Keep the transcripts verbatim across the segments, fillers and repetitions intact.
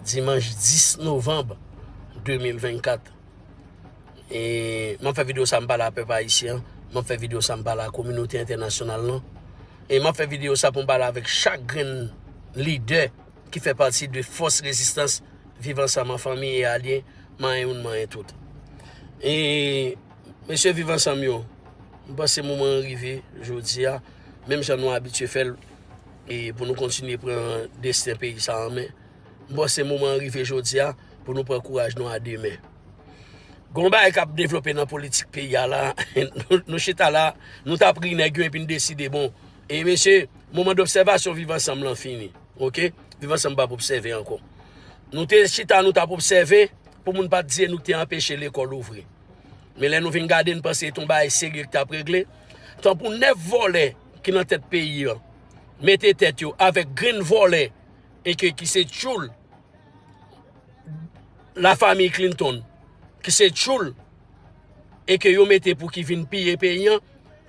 Dimanch dis novanm de mil vennkat. E m ap fè videyo sa, m pale a pèp ayisyen an. M ap fè videyo sa, m pale a kominote entènasyonal lan. E m ap fè videyo sa pou m pale avèk chak grenn lidè ki fè pati de fòs rezistans Viv Ansanm an fanmi e alye, manyen youn, manyen tout. E mesye Viv Ansanm yo, m panse moman an rive jodi a, menm jan nou abitye fè l, e pou nou kontinye pran desten peyi sa an men. M panse moman an rive jodi a pou nou pran kouraj nou a de men. Gon bagay k ap devlope nan politik peyi a la. Nou, nou chita la, nou t ap ri nèg yo epi n deside, bon, e mesye, moman d'obsèvasyon Viv Ansanm lan fini. Oke? Viv Ansanm p ap obsève ankò. Nou te chita, nou t ap obsève pou moun pa t di e nou te anpeche lekòl ouvri. Men lè nou vin gade, n panse se t on bagay serye ki t ap regle. Tanpou nèf vòlè ki nan tèt peyi an, mete tèt yo avèk grenn vòlè e ke ki se tchoul lafanmi Clinton, ki se tchoul e ke yo mete pou ki vin piye peyi an,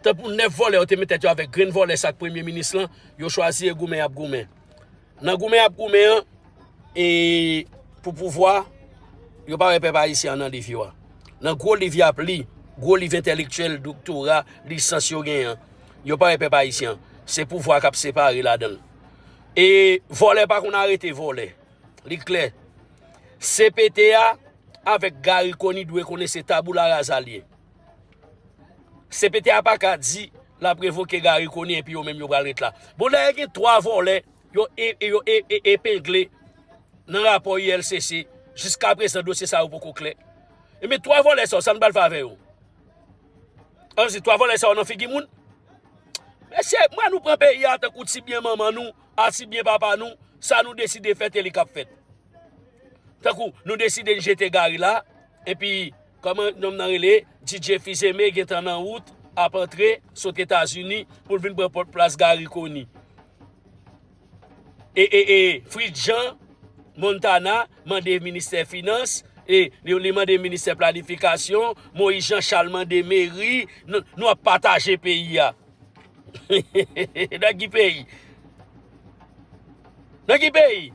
tanpou nèf vòlè yo te met tèt yo avèk grenn vòlè sa k premye minis lan, yo chwazi e goumen y ap goumen. Nan goumen y ap goumen an, e pou pouvwa, yo pa wè pèp ayisyen an nan liv yo a. Nan gwo liv y ap li, gwo liv entèlektyèl, doktora, lisans yo genyen an, yo pa wè pèp ayisyen an. Se pouvwa k ap separe ladan l. E vòlè pa konn arete vòlè. Li klè. C P T a avèk Garry Conille dwe konnen se taboula raza l ye. C P T a pa ka di l ap revoke Garry Conille epi yo menm yo pral ret la. Bon, dayè gen twa vòlè yo e, e, yo e, e, epengle nan rapò U L C C. Jiska prezan dosye sa yo poko klè. Ebyen, twa vòlè sa yo, sa n pral fè avè yo? Ann di, twa vòlè sa yo nan figi moun? Mesye, mwen nou pran peyi a tankou ti byen manman nou, a ti byen papa nou, sa nou deside fèt e li k ap fèt. Tankou nou deside n jete Garry la, epi, kòman nonm nan rele, D J Fils-Aimé gentan nan wout, ap antre, sot Etazini, pou l vin pran pòt plas Garry Conille. E, e, e, Fritz Jean Montana mande ministè finans, e li, li mande ministè planifikasyon, Moïse Jean Charles mande meri, nou, nou ap pataje peyi a. Nan ki peyi? Nan ki peyi?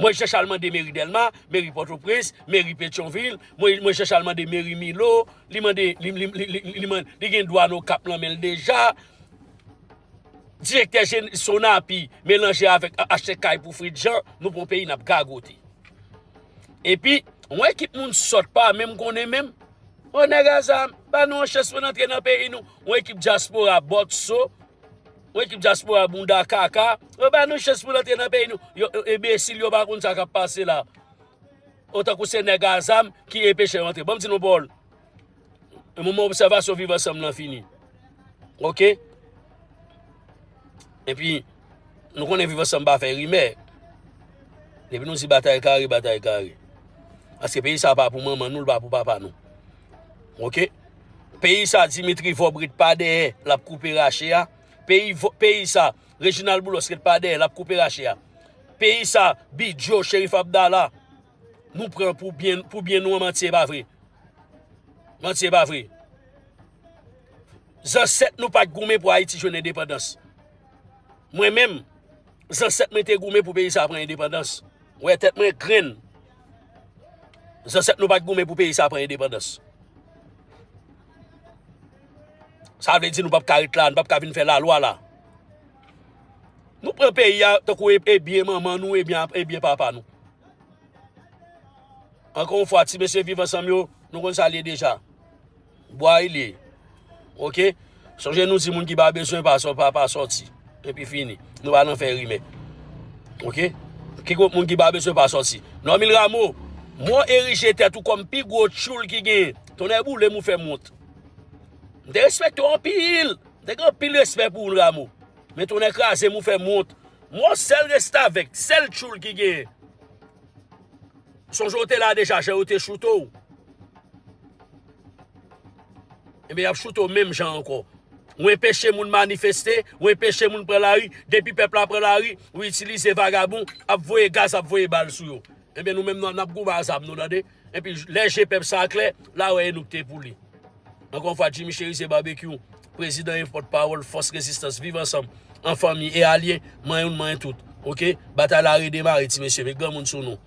Moïse Jean Charles mande meri Dèlma, meri Pòtoprens, meri Petyonvil, Moïse, Moïse Jean Charles mande meri Milo, li mande, li, li, li, li, li, li man-, li gen dwa nan Okap nan men l deja. Direktè jeneral Sonapi melanje avèk a-, achte kay pou Fritz Jean, nou pran peyi n ap gagote. Epi, yon ekip moun sòt pa menm konnen menm. O nèg a zam, ba nou yon chans pou n antre nan peyi nou. Yon ekip dyaspora bòt so, yon ekip dyaspora bounda kaka. O, ba nou chans pou n antre nan peyi nou. Yo, yo enbesil, yo pa konn sa k ap pase la. Otankou se nèg a zam ki enpeche yo antre. Ban m di nou pawòl. E moman obsèvasyon Viv Ansanm lan fini. Oke? Epi, nou konnen Viv Ansanm pa fè rimè. Depi nou di batay kare, batay kare. Paske peyi sa pa pou manman nou, l pa pou papa nou. Oke? Peyi sa, Dimitri Vorbe ret pa dèyè, l ap koupe rache a. Peyi Vo-, peyi sa, Reginald Boulos ret pa dèyè, l ap koupe rache a. Peyi sa, Bidjo, Cherif Abdallah, nou pran pou byen, pou byen nou an, manti e pa vre. Manti e pa vre. Zansèt nou pa t goumen pou Ayiti jwenn endepandans. Mwen menm, zansèt mwen te goumen pou peyi sa pran endepandans. Ou wè tèt mwen grenn. Zansèt nou pa t goumen pou peyi sa pran endepandans. Sa vle di nou p ap ka ret la, nou p ap ka vin fè lalwa la. Nou pran peyi a tankou e, e byen manman nou, e byen, e byen papa nou. Ankò yon fwa, ti mesye Viv Ansanm yo, nou konn sa l ye deja. Bwa li ye. Oke? Sonje nou di moun ki pa bezwen pa sò-, pa, pa sòti. Epi fini. Nou pa nan fè rimè. Oke? Ki gwoup moun ki pa bezwen pa sòti? Normil Rameau, mwen w erije tèt ou kòm pi gwo tchoul ki genyen. Tonnè boule m, ou fè m wont. M te respekte w anpil. M te gen anpil respè pou ou, Rameau. Men tonnè kraze m, ou fè m wont. Mwen w sèl restavèk, sèl tchoul ki genyen. Sonje w te la deja, jan yo te choute w. Ebyen, y ap choute w menm jan ankò. Ou enpeche moun manifeste, ou enpeche moun pran lari. Depi pèp la pran lari, ou itilize vagabon, ap voye gaz, ap voye bal sou yo. Ebyen, nou menm, n ap goumen a zam nou, tande. Epi, lè je pèp sa a klè, la wè e nou k te pou li. Ankò yon fwa, Jimmy Chérizier Barbecue, prezidan e pòtpawòl Fòs Rezistans Viv Ansanm, an fanmi e alye, manyen youn, manyen tout. Oke? Batay la redemare, ti mesye, met granmoun sou nou.